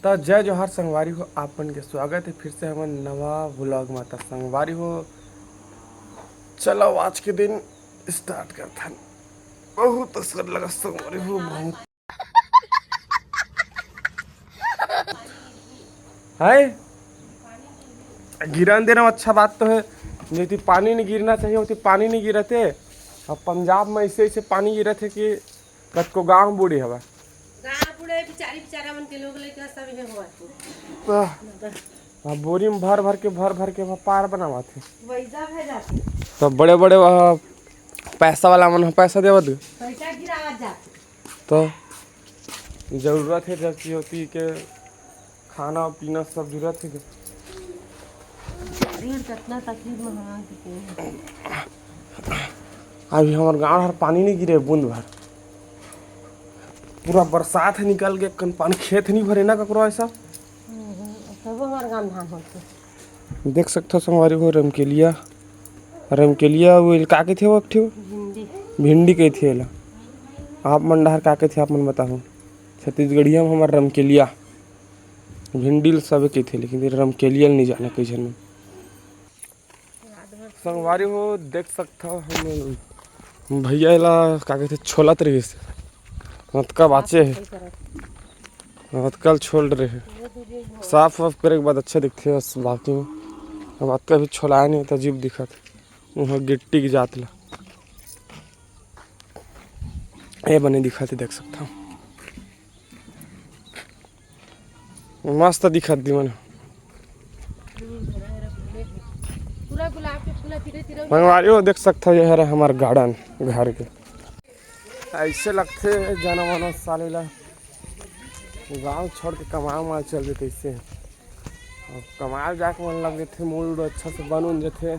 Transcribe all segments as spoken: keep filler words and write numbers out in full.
त जय जोहार संगवारी हो, आप मन के स्वागत हे फिर से हमर नवा vlog म। त संगवारी हो, चलो आज के दिन start करथन। बहुत असर लगा संगवारी हो, बहुत। हाय, गिरन देना अच्छा बात तो हे, जेती पानी नहीं गिरना चाहिए, ओती पानी नहीं गिरत हे। अब पंजाब में ऐसे ऐसे पानी गिरत हे कि कतको गांव बूड़े हवा। गांव बूड़े, बिचारी बिचारा मन के लोग लइका सब इहे होवत हे। आह, अब बोरी में भर भर के, भर भर के वहाँ पार बनावत हे। वैसा भर जाते। तो बड़े बड़े वहाँ पैसा वाला मन ह पैसा देवत हे। पैसा गिरावत जाते। तो जरूरत हे जब कि होती के खाना पीना सब जरूरत हे। शरीर कितना तकलीफ में हवा के। अभी हमर गांव हर पानी नहीं गिरे बूंद भर, पूरा बरसात हे निकल के, कन पानी खेत नहीं भरे ना ककरो ऐसा। हम्म, तब हमार गांव धान होते। देख सकथो संगवारी हो, रमकेलिया, रमकेलिया वो का कहिथे वो एक ठो? भिंडी। भिंडी कहिथे एला। आप मन डहर का कहिथे, आप मन बताहू। छत्तीसगढ़िया में हमर रमकेलिया, भिंडी ल सबे कहिथे, लेकिन ये रमकेलिया ल नहीं जाने कइसे नहीं। संगवारी हो, देख सकथो हम भैया एला का कहिथे, छोलत रहिस, अतका बाचे हे। अतका ल छोल रहे। साफ वाफ करे के बाद अच्छा दिखथे बस, बाकी में अब अतका भी छोलाए नहीं त अजीब दिखत। वहाँ गिट्टी के जात ला ए बने दिखत हे, देख सकथो। मस्त दिखत दिमन। पूरा गुलाब के फूल तीरे तीरे। संगवारी हो, देख सकथो, ये हरे हमर garden घर के। ऐसे लगथे जाना माना साले ला गांव छोड़ के कमाए उमाए चल देते इससे। अब कमाए जाके मन लग जाथे, मूड उड अच्छा से बन उन जाथे,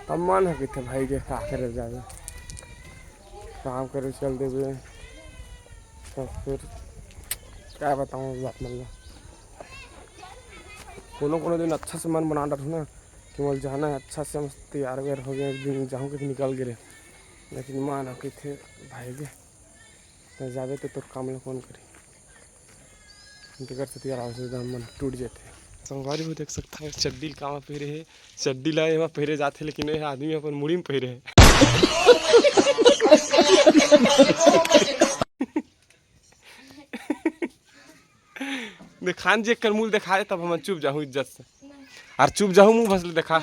तब मन ह कहिथे भाई के का करे जावे, काम करे चल देबे। तब फिर का बताऊँ बात मन ला, कोनो कोनो दिन अच्छा से मन बना डरहूँ ना कि मोला जाना है, अच्छा से मस्त तैयार वैयार हो गया, एक दिन जाहूँ कि निकल गे रहे, लेकिन मन ह कहिथे भाई के, त जाबे तो तोर काम ला कौन करी? तेकर सेती आराम से एकदम मन टूट जाथे। संगवारी हो देख सकथो, चड्डी ल कामा पहिरे हे, चड्डी ला एमा पहिरे जाथे, लेकिन ये आदमी अपन मुड़ी में पहिरे हे। देखान जे कर मुंह देखा दे, तब हम चुप जाहूँ इज्जत से। और चुप जाहूँ मुंह भसले देखा।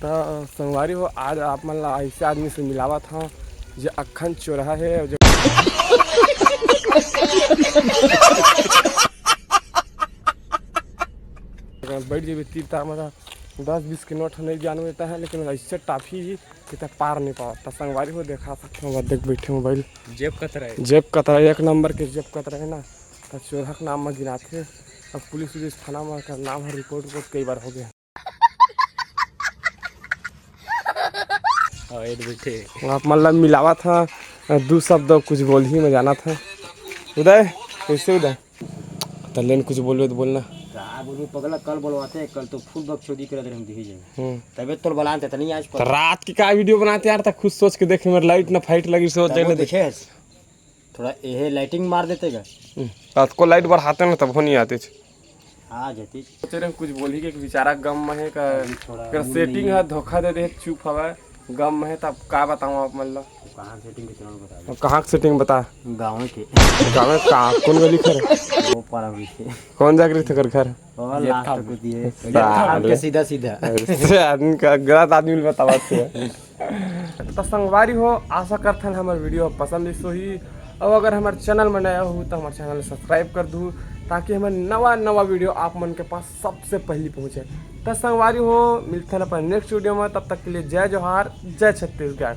त संगवारी हो, आज आप मन ला ऐसे आदमी से मिलावत हव, जे अखन चोरहा हे, जो बैठ जेबे तीर तार म, दस बीस के नोट नहीं जान देता है, लेकिन ऐसे टाफी कि त पार नहीं पावत। त संगवारी हो, देखा सकते हो, देख बैठे मोबाइल जेब कतरा है। जेब कतरा, एक नंबर के जेब कतरा है ना, त चोरहा के नाम म गिनाथे। अब पुलिस उलिस थाना म कर नाम है, रिपोर्ट रिपोर्ट कई बार हो गया। हाँ, एड बैठे। आप मन ला मिलावत ह, दू शब्द कुछ बोलही, मैं जानत ह। उदय, कैसे उदय? तल्ले न कुछ बोलबे तो बोलना। का बोलूं पगला, कल बोलवाते, कल तो फुल बकचोदी करत रहे हम दिही जगह। हम्म। तबे तोल बलान ते तनी आज त रात की का वीडियो बनाते यार, त खुद सोच के देखे, मेरे लाइट ना फाइट लगी, सोच तब वो ले देख। देखे हस। थोड़ा एहे लाइटिंग मार देते गा। हम्म। रात को लाइट बढ़ाते ना, तब हो नहीं आते थे। आ जाती। सोचे रहे कुछ बोली के, बेचारा गम में है का, अभी थोड़ा कर मूड सेटिंग नहीं है, है। धोखा दे दे, चुप हवा। गम में है, तब का बताऊं आप मन ला? तो कहाँ सेटिंग के चैनल बता दे। कहाँ के सेटिंग बता? गाँव के। गाँव में का? कौन गली घर? वो पारा हुई थे। कौन जाके रहिथे कर घर? वो ये लास्ट था। को दिए। साले। आपके सीधा सीधा। ऐसे आदमी का, गलत आदमी ल बतावत हे। त संगवारी हो, आशा करथन हमर वीडियो पसंद आइस होही। अउ अगर हमर चैनल में नया हो, त हमर चैनल ल सब्सक्राइब कर दू, ताकि हमर नवा नवा वीडियो आप मन के पास सबसे पहली पहुँचे। त संगवारी हो, मिलथन अपन नेक्स्ट वीडियो में, तब तक के लिए जय जोहार, जय छत्तीसगढ़।